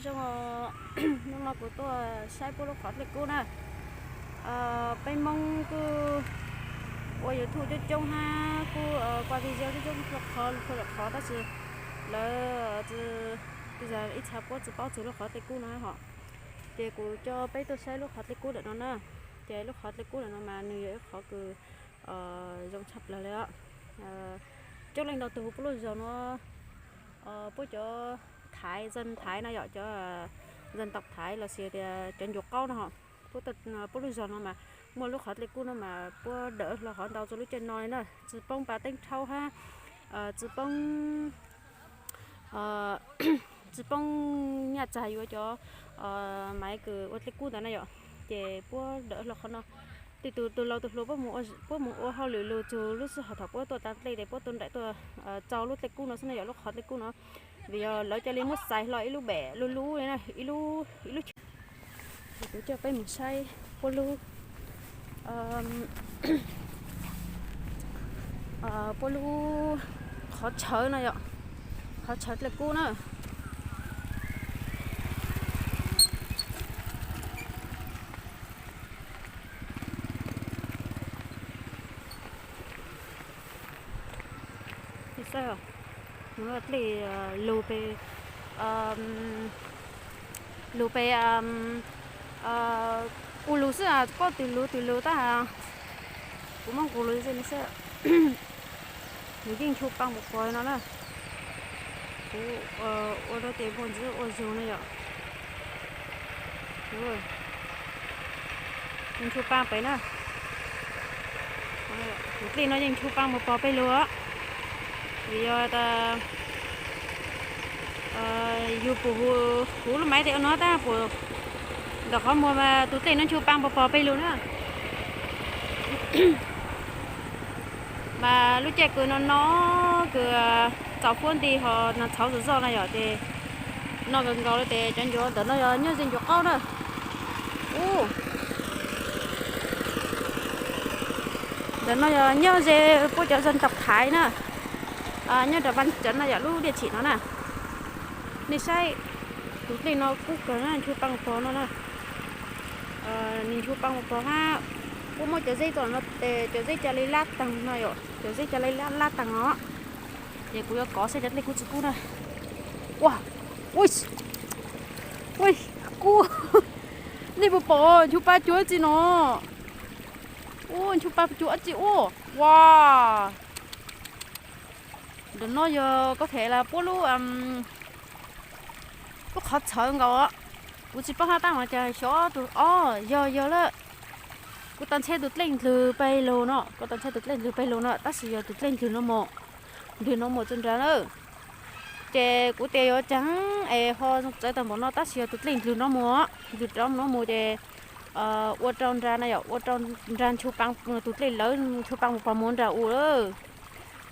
Zoo, hnub no kuv tuaj saib puab lub qhov dlej kub na. Peb Moob kuj ua YouTube coob coob hab kuj ua video coob coob txhua qhov, txhua lub qhov tab sis lawv tsis, ib txha puab tsis paub txug lub qhov dlej kub no hos. Ces kuv coj peb tuaj saib lub qhov dlej kub ntawm no na. Ces lub qhov dlej kub ntawm no mas nws yog ib qhov kws zoo tshaj plawg le os. Coob leej ntau tug puab lub zog no, puab cov Thaiv, dân Thaiv no yom, cov dân tộc Thaiv lossis tias cov ncuav qaub no hos, puab lub zog no mas muaj lub qhov dlej kub no mas puab dawm hlo qhov ntau rua lub caij no li na, tsis poob pas teeb rhaub hab tsis poob, tsis poob nyaj txag yuav cov maiv kws ua dlej kub ntawd na yom. Ces puab dawm hlo qhov no. Tej tug, tug laus tug hluas puab mus ua hauj lwm lug txug lub sij hawm thaum puab tuaj tag dlej tes puab tuaj nraim tuaj txaus lub dlej kub no xwb na yom, lub qhov dlej kub no. Vim yog lawv ca le muab xais hlo ib lub bem lub lub, ib lub, ib lub chaw. Kuv coj peb mus saib puab lub, puab lub qhov tshawv no yom, qhov tshawv dlej kub na. Dlej lug pem, lug pem u lug xwb, koj tws lug tws lug tab, kuv muab nqus lug xwb. Nws yeej nchu paa npaum pog no na. Kuv ua rau tes npua ntxwv ua zug na yom. Nchu paa pem na. Tus dlej no yeej nchu paa npaum pog pem lug. Vim yog tas yug pum huv lub maiv tes ua no tab pum ntawm qhov muag mas tus dlej no nchu paa npaum pog pem lug na. Mas lub caij kws no no kws txaus huab nti ho nas txhauv zom zoj na yom, ces no kawg nkaus li tes cov ncuav ntawm no yog nyob ze ncuav qaub na. Ntawm no yog nyob ze puab cov dân tộc Thaiv na, nyob rau Văn Chấn no yom, lub diaj tshim no na. Nej saib, tus dlej no kub kawg na, nchu paa pog no na. Nws nchu paa pog hab, puab muab cov zeb tso no tes cov zeb ca le lab taag no yom, cov zeb ca le lab taag no. Ces kuv yuav kov saib cov dlej kub tsi kub na. Ua, ui, ui, kub. Nej puas pom nchu paa cuag dlaab tsi no? Ua, nchu paa cuag dlaab tsi ua? Ua, ntawm no yog có thể là puab lub, lub qhov txhawv nkaus. Kuv tsis paub hab tab mas cas xyov tus, o, yog yog lawm. Kuv tau ntshai tus dlej ndlwg pem lug no, kuv tau ntshai tus dlej ndlwg pem lug no tab sis yog tus dlej ndlwg no mus, ndlwg no mus txug nrad na. Ces kuv tias yuav caag es ho txawv tag npaum no tab sis yog tus dlej ndlwg no mus, ndlwg rov no mus ces ua rau nrad na yom, ua rau nrad nchu paa, tus dlej lawv nchu paa mus pog mus nrad u lawm.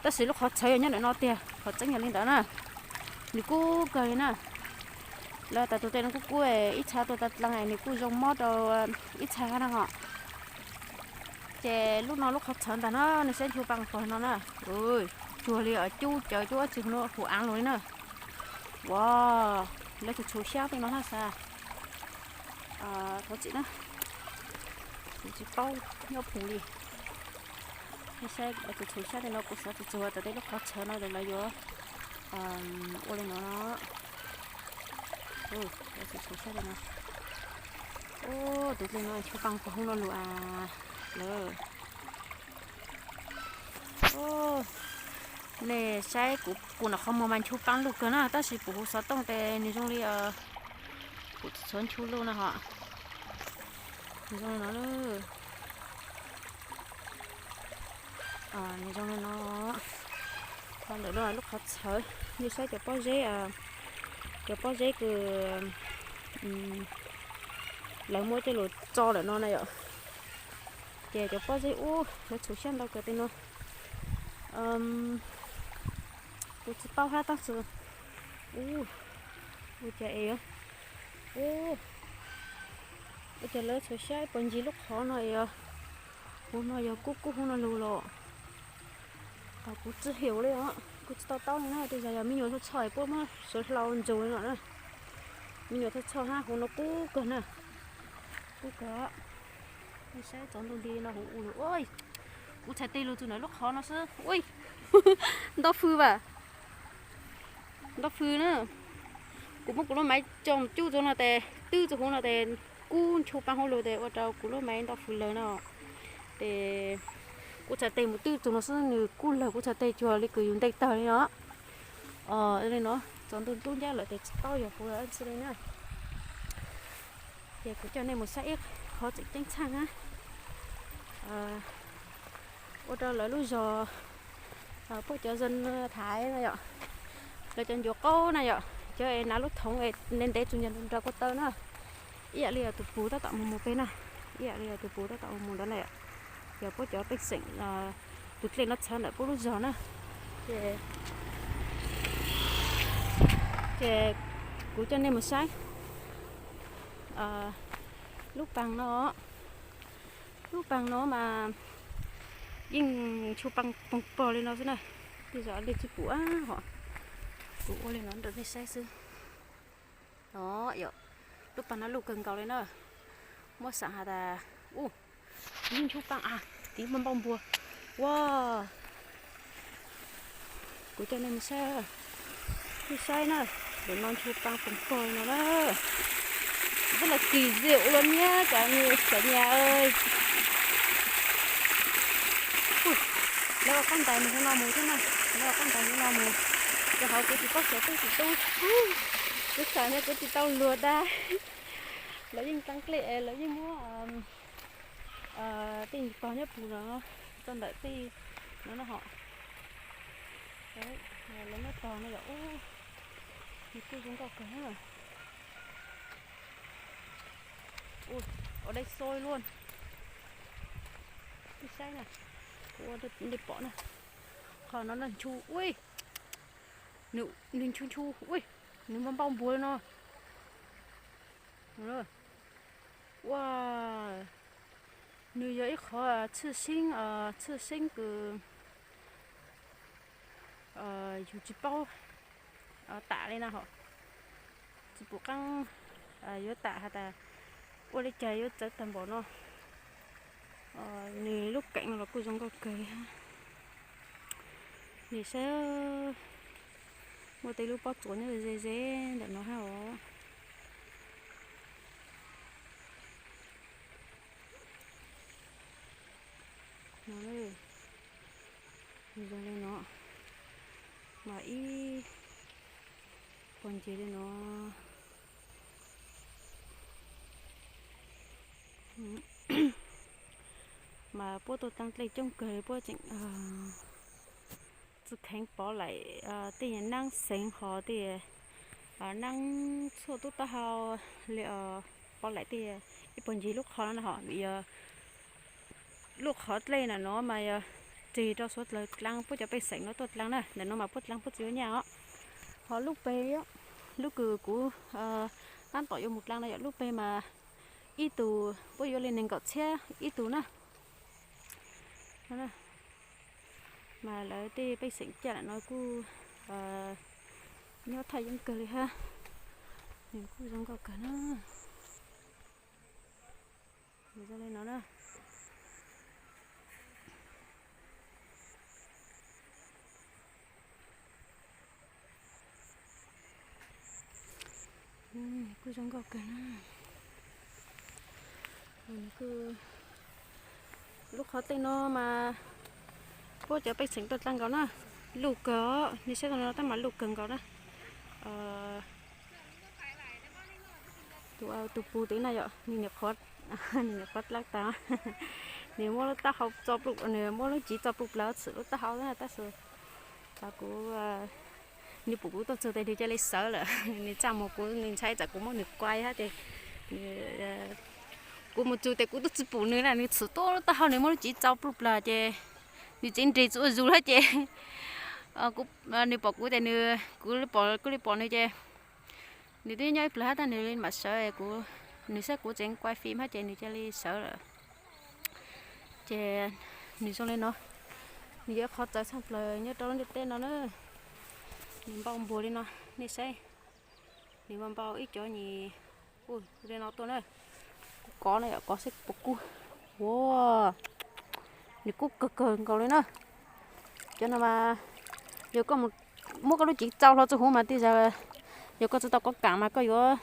Tab sis lub qhov txhawv yog nyob ntawm no tiag, qhov tseeb yog li ntawd na. Nws kub kawg li na. Lawv tas tus dlej no kub kub, ib txha tuaj tas dlaag nws kuj zoo mob rau ib txha na ho. Ces lub no lub qhov txhawv ntag na, nej saib nchu paa pog no na. Cuag li cub cawv cub dlaab tsi no huv aav lug li na. Ua, lawv txhum txhum xyab tej no hab xav. Thov txim na, kuv tsis paub nyob phum li. Nej saib lawv txhum txhum xyab tej no kuv xav txug txug tas tej lub qhov txhawv no lawv yuav ua li no no. Lawv txhum txhum xyab tej no. Tus dlej no nchu paa pog hub no lug as lawm. Nej saib kuv pum nram qhov muag mas nchu paa lug kawg na tab sis pum huv xov tooj tes nws zoo li kuv txhua nchu lug na ho. Nws zoo li no, nws zoo li no. Ho ntawm no lub qhov txhawv, nej saib cov pob zeb, cov pob zeb kws lawv muab coj lug tso ntawm no na yom. Ces cov pob zeb ub lawv txhum xyab ntau kawg tej no. Kuv tsis paub hab tab sis ub, ua cas es, ub, ua cas lawv txhum xyab puas ncig lub qhov no es huv no yog kub kub huv no lug los. Kuv tsis heev li os, kuv tsis to taub li na, tej zag yog me nyuam txho txho puab muab sawv hlau ntsug li no na. Me nyuam txhoj txhoj hab, huv no kub kawg na. Kub kawg. Nej saib tsaus ntuj nti no huv u lug. Kuv txhais tes lug txug ntawm lub qhov no xwb. Ui, nto fws vas. Nto fws na. Kuv muab kuv lub maiv tso mus cub txug no tes, twb txug huv no tes, kub nchu paa huv lug tes ua rau kuv lub maiv nto fws lawm no. Ces kuv txhais tes mus twb txug no xwb nws kub lawg, kuv txhais tes cuag li kws yus nte tawg li no. Li no, tsaus ntuj dub ncab lawm tes tsis paub yog huv lawm xwb li na. Ces kuv coj nej mus saib ib qho tseem ceeb tshaj na. Ua rau lawv lub zos, puab cov zon thaiv na yom, lawv cov ncuav qaub na yom, cov es hnav lub thoov es ntev ntev txug nyob nrug nrog ko taw na. Ib yam li yog tus pus tab tom mus mus pem na, ib yam li yog tus pus tab tom mus mus ntawd na yom. Yog puab cov pej xeem, tus dlej no txhawv ntawm puab lub zos na. Ces, ces kuv coj nej mus saib lub paas no. Lub paas no mas yeej nchu paa poog pog li no xwb na. Tej zaum nej tsis pum hos, kuv ua li no rau nej saib xwb. No yom, lub paas no luj kawg nkaus li na. Muab xaam has tas, u, yeej nchu paa a, tiv npau npau npuas. Ua, kuv coj nej mus saib, nej saib na, ntawm no nchu paa poog pog li no na. Tab sis kis zim ua luaj niab cov me cov nyab. Lawv ua qab ntais mus hauv no mus thiab na, lawv ua qab ntais hauv no mus. Rau qhov kuv tsis paub xyov tub tsis tub, kuv xav tias kuv tsis tau luag dag. Lawv yeej dlaab dlej, lawv yeej muab tej tog nyob pum no txog ntawm tej no na hos. Lawv muab tog no yom, nws kuj zoo nkauj kawg na. Ua dai xo luaj. Nej saib na, kuv ua nej pom na, qhov no na nchu ui, nws nchu nchu ui, nws npau npau npuas li no. Ua, nws yog ib qhov tshwj xeeb, tshwj xeeb kws yus tsis paub tam li na hos, tsis pum qaab yuav tam has tas ua li cas yuav txawv tag npaum no. Nws lub keem no los kuj zoo nkauj kawg li hab. Nej saib, muaj tej lub pob tsuas nyob ze ze ntawm no hab os. No, zoo li no, mas ib puag ncig li no. Mas puab tuaj dlaab dlej coob kawg li, puab tseem tsi kheev pov laim tej naab xeev hos tej naab tshuaj tub taub hau li, pov laim tej ib puag ncig lub qhov no na hos, vim yog lub qhov dlej ntawm no mas yog tseg rau suav dlawg dlaab, puab cov pej xeem no tuaj dlaab na, ntawm no mas puab dlaab puab tsi yuav nyaj os. Hos lub peg, lub kws kuv taab tom yuav mus dlaab no yog lub peg mas ib tug puab yuav li nees nkaum txhiab ib tug na. Mas lawv tej pej xeem caj lam no kuj nyob thaj yeeb kawg li hab. Nws kuj zoo nkauj kawg na. Zoo li no na. Kuj zoo nkauj kawg na. Lub qhov dlej no mas puab cov pej xeem tuaj dlaab nkaus na. Luj kawg os, nej saib no tab mas luj kawg nkaus na. Tus, tus pus tes na yom, nws nyuam qhuav, nws nyuam qhuav dlaab tag, nws muab lub taub hau txo plum, nws muab lub tsiv txo plum plaws txhwm lub taub hau na, tab sis tas kuv, nws pum kuv tuaj txug tes nws ca li sawv lawm, nws txaj muag kuv, nws ntshai tsam kuv muab nws kuai hab ces, kuv mus txug tes kuv tub tsi pum nws na, nws txhwm tuaj lub taub hau, nws muab lub tsiv txo plum plaws ces nws tsev nres txhua zus hab ces, nws pom kuv tes nws, kuv kuj li pom nws ces nws twb nyob ib plag hab tab nws li mam sawv, kuv, nws saib kuv tseev kuai fim hab ces nws ca li sawv lawm. Ces nws zoo li no, nws yog qhov txawv tshaj plaws nyob rau lub ntiaj teb no na. Nws npau npuas li no, nej saib. Nws npau npau ib cov nyis, ua li no tuaj na. Kuv kov na yom, kov seb puas kub. Ua, nws kub kawg kawg nkaus li na. Cov no mas yog koj mus muab koj lub cev tsau hlo txog huv mas tej zaum yog koj tsis tau kov kam mas koj yuav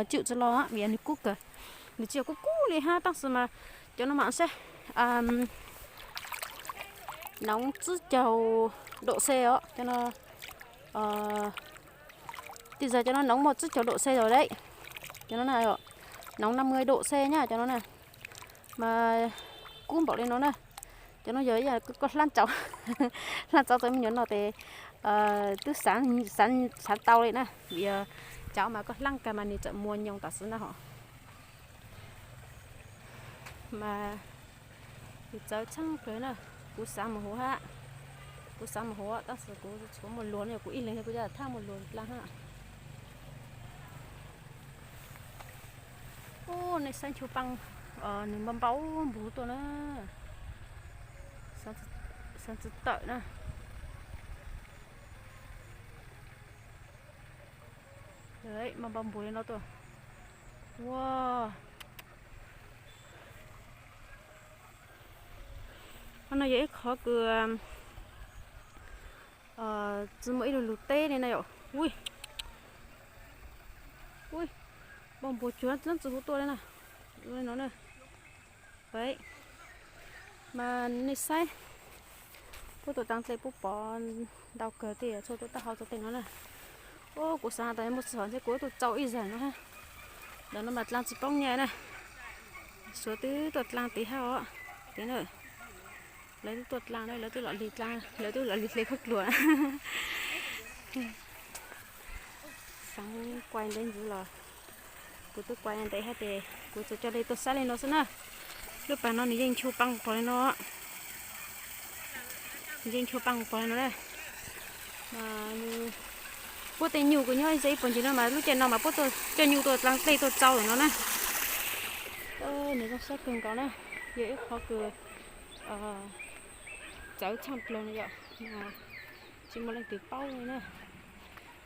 tswm tsis los vim nws kub kawg. Nws tsis yog kub kub li hab tab sis mas cov no mas saib, noov tsib caug dov xej os cov no. Tej zaum cov no noov muaj tsib caug dov xej lawm. Cov no na, noov na mười dov xej na cov no na. Mas kub npaum li no na. Cov no yog ib yam koj hlab ntsaum, hlab ntsaum tau me nyuam no tes twb xav tau li na vim cov mas koj hlab kag mas nws txawm muag nyoos tam sim na hos. Mas kuv txawv tshaj plaws na. Kuv xav mus huv hab, kuv xav mus huv tab sis kuv tshuav muaj luag no, yog kuv ib leeg kuv cov thaj muaj luag dlaa hab. Ub, nej saib nchu paj, nws npau npau npug tuaj na. Xav tsis tawm na. Npau npau npug li no tuaj. Ua, no yog ib qhov kws tsis muaj ib lub lug teb li na yom. Ui, ui, npau npug cuag tsis huv tuaj li na. Ua li no na. Mas nej saib, puab tuaj dlaag dlej puab pov ntau kawg tej, tshuav tuaj taub hau txog tej no na. Ub, kuv xav has tas muaj tsis hov ntshe kuv tuaj tsau ib zag no hab. Ntawm no mas dlaag tsis poob nyaj na. Suav twb tuaj dlaag tid hab os. Tid na, lawv twb tuaj dlaag na, lawv twb los lig dlaag, lawv twb los lig hle khaub dluag. Xaav kuaj ntev ntxiv los kuv twb kuaj ntev hab tes kuv tsuas coj nej tuaj saib li no xwb na. Lub pas no nws yeej nchu paj pog li no. Nws yeej nchu paj pog li no na. Puab tej nyuj kws nyob ze ib puag ncig no mas lub caij no mas puab coj nyuj tuaj dlaag dlej tuaj tsau lawm no na. Nws zoo saib kawg nkaus na. Yog ib qhov kws txawv tshaj plaws no yom. Tsis muaj leej twg paub li na.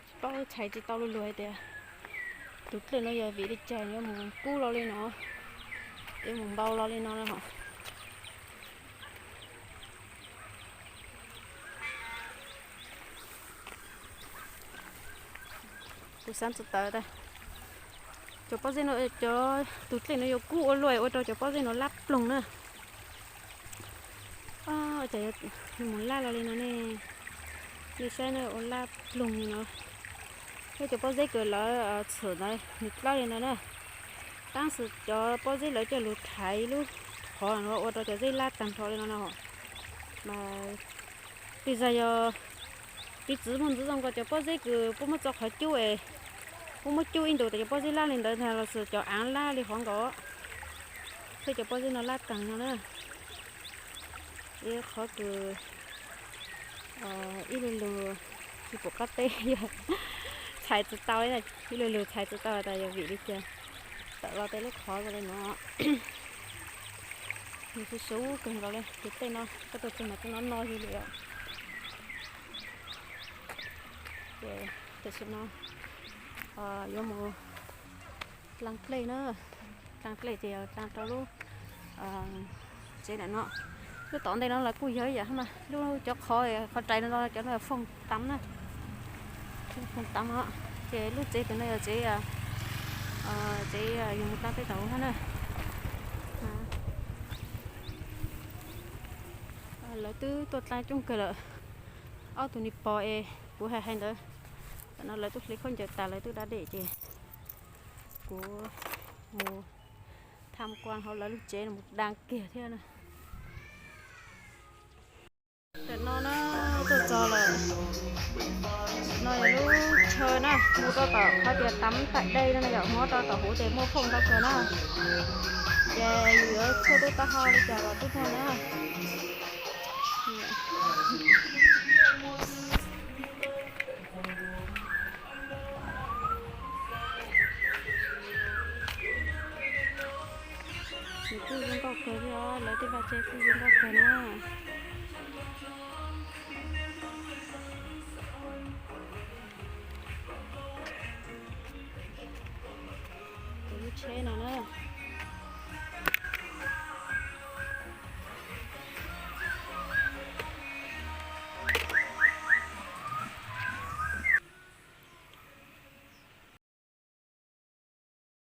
Tsis paub, txhais tsis tau luag luag hais tias tus dlej no yog vim li cas yuav mus kub lo li no, yuav mus npau lo li no na hos. Kuv xaav txug tawv tas cov pob zeb no, cov tus dlej no yuav kub ua luaj ua rau cov pob zeb no lab ploog na. Cas yuav mus laj los li no ne? Nej saib na, ua laj ploog li no. Peb cov pob zeb kws lawv txhwm ntawd nws dlab li no na. Tab sis cov pob zeb lawv coj lug thaiv lub qhov no ua rau cov zeb lab taag nrho li no no. Mas tej zag yog piv txwv muaj ntxiv zoo nkaus cov pob zeb kws puab muab tso qhov cub es puab muab cub ib ntus tas cov pob zeb lab li ntawd ntag los sis cov aav lab li hov nkaus, thiab cov pob zeb no lab taag no na. Ib qhov kws ib lu lug tsis pum qab teb yog txhais tsis tau, ib lu lug txhais tsis tau tas yog vim li cas tawm los tej lub qhov zoo li no. Nws su su kawg nkaus li, tus dlej no koj tuaj txug mas txug no no xwb li os. Ces tam sim no yuav mus dlaag dlej na, dlaag dlej ces yog dlaag rau lub tsev ntawm no. Lub tom ntej no los kuj yog ib yam mas lub cov qhov, qhov rais no cov no fooj tam na, fooj tam os. Ces lub tsev ntawm no yog tsev, tsev yug mus dlaag dlej tom huv hab na. Lawv twb tuaj dlaag coob kawg lawm, ob tug niag pog es kuv hais hais ntawd, tam no lawv twb hle khaub ncaws tas lawv twb da dej ces kuv mus tham kuas hauv lawv lub tsev no mus da kiag thiab na. Tam no na, tuaj txog lawm. No yog lub chaw na, mus rau tom qhov tias tắm tại đây no yom, mus rau tom huv ces muaj fooj ntau kawg na. Ces yus yuav tshuaj tub taub hau li cas los twb muaj na. Nws kuj zoo nkauj kawg thiab, lawv tej vaj tse kuj zoo nkauj kawg na. tsheb no na.